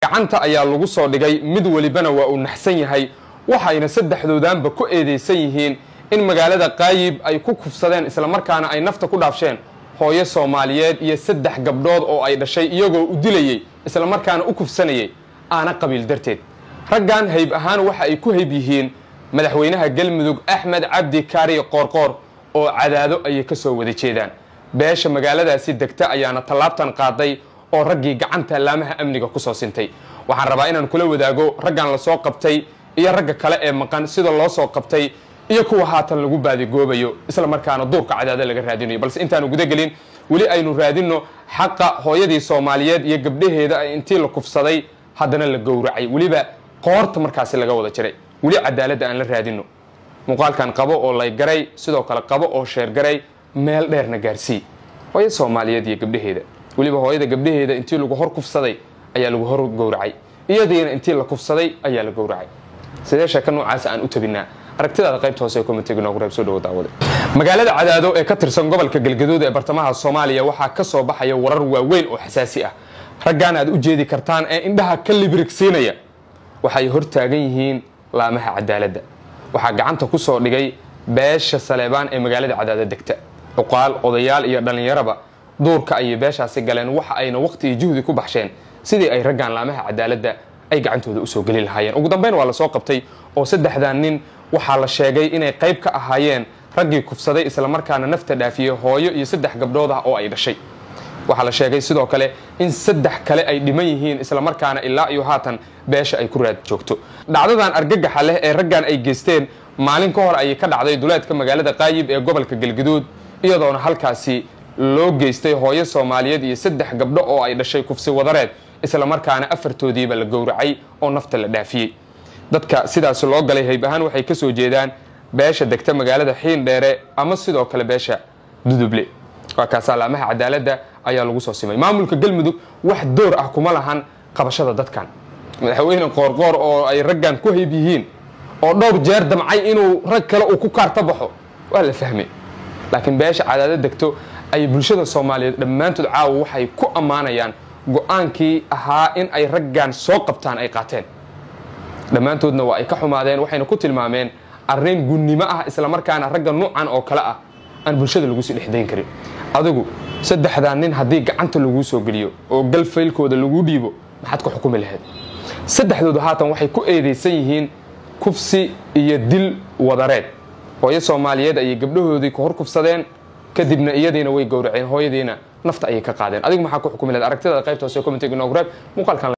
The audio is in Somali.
Gacanta ayaa lagu soo dhigay, mid walibana waa uu naxsan yahay, waxayna saddexdoodaanba ku eedeysan yihiin in magaalada Qaayib ay ku kufsadeen islamarkaana ay nafta ku dhaafsheen hooyo Soomaaliyeed iyo 3 gabdhood oo ay dhashay, iyagoo u dilayey islamarkaana u kufsanayay aana qabiil darteed. Raggan hayb ahaan waxa ay ku hayb yihiin madaxweynaha Galmudug Axmed Cabdi Kaariye Qoorqoor oo Cadaado ayay ka soo wada jeedaan. Beesha magaaladaasi degta ayaana tallaabtan qaaday oo raggii gacanta laamaha amniga ku soo sintay. Waxaan rabaa inaan kula wadaago raggan la soo qabtay iyo ragga kale ee maqan sida loo soo qabtay iyo kuwa haatan lagu baadigoobayo isla markaana duurka Cadaado laga raadinayo. Balse intaanu gudagelin, weli aynu raadinno xaqa hooyadii Soomaaliyeed iyo gabdhaheeda ay intii la kufsaday haddana la gowracay, weliba qoorta markaasi laga wada jiray. Weli cadaaladda aan la raadinno. Muuqaalkan qabo oo laygaray, sidoo kale qabo oo sheergaray, meel dheerna gaarsii. Hooyo Soomaaliyeed iyo gabdhaheeda, weliba hooyada gabdhaheeda intii lagu hor kufsaday ayaa lagu hor gowracay, iyadiina intii la kufsaday ayaa la gowracay. Sidee sheeka noocaas aan u tabinaa? Aragtidaada qaybta hoose ee commentiga noogu reeb. Soo dhawo daawade. Magaalada Cadaado ee ka tirsan gobolka Galgaduud ee bartamaha Soomaaliya waxaa ka soo baxaya warar waaweyn oo xasaasi ah. Raggan aad u jeedi kartaan ee indhaha ka libirigsiinaya waxay hortaagan yihiin laamaha cadaaladda. Waxaa gacanta ku soo dhigay beesha Saleebaan ee magaalada Cadaado degta. Cuqaal, odayaal iyo dhallinyaraba duurka ayay beeshaasi galeen, waxa ayna waqti iyo juhdi ku baxsheen sidii ay raggan laamaha cadaaladda ay gacantooda usoo geli lahaayeen. Ugu dambeyn waa la soo qabtay oo saddexdan nin waxaa la sheegay inay qayb ka ahaayeen raggii kufsaday islamarkaana nafta dhaafiyey hooyo iyo 3 gabdhood ah oo ay dhashay. Waxaa la sheegay sidoo kale in 3 kale ay dhiman yihiin islamarkaana ilaa iyo haatan beesha ay ku raad joogto. Dhacdadan argagaxa leh ee raggan ay geysteen maalin ka hor ayay ka dhacday duleedka magaalada Qaayib ee gobolka Galgaduud, iyadoona halkaasi loo geystay hooyo Soomaaliyeed iyo 3 gabdho oo ay dhashay kufsi wadareed, islamarkaana afartoodiiba la gowracay oo nafta la dhaafiyey. Dadka sidaas loo galay hayb ahaan waxay ka soo jeedaan beesha degta magaalada Xiindheere ama sidoo kale beesha Duduble. Waa kaas, laamaha cadaaladda ayaa lagu soo simay. Maamulka Galmudug wax door ah kuma lahan qabashada dadkan. Madaxweyne Qoorqoor oo ay raggan ku hayb yihiin oo dhowr jeer damcay inuu rag kale uu ku kaarta baxo waa la fahmay, laakiin beesha Cadaado degto ay bulshada Soomaaliyeed dhammaantood caawa waxay ku ammaanayaan go-aankii ahaa in ay raggan soo qabtaan ay qaateen. Dhammaantoodna waa ay ka xumaadeen, waxayna ku tilmaameen arrin gunnimo ah islamarkaana ragga nuucan oo kale ah aan bulshada lagu sii dhexdayn karin. Adigu saddexdaa nin haddii gacanta laguu soo geliyo oo gal faylkooda laguu dhiibo, maxaad ku xukumi lahayd? Saddexdoodu haatan waxay ku eedeysan yihiin kufsi iyo dil wadareed. Hooyo Soomaaliyeed ayay gabdhahoodii ku hor kufsadeen, kadibna iyadiina way gowraceen, hooyadiina nafta ayay ka qaadeen. Adigu maxaa ku xukumi lahayd? Aragtidaada qaybta hoose commentiga noogu reeb. Muuqaalkan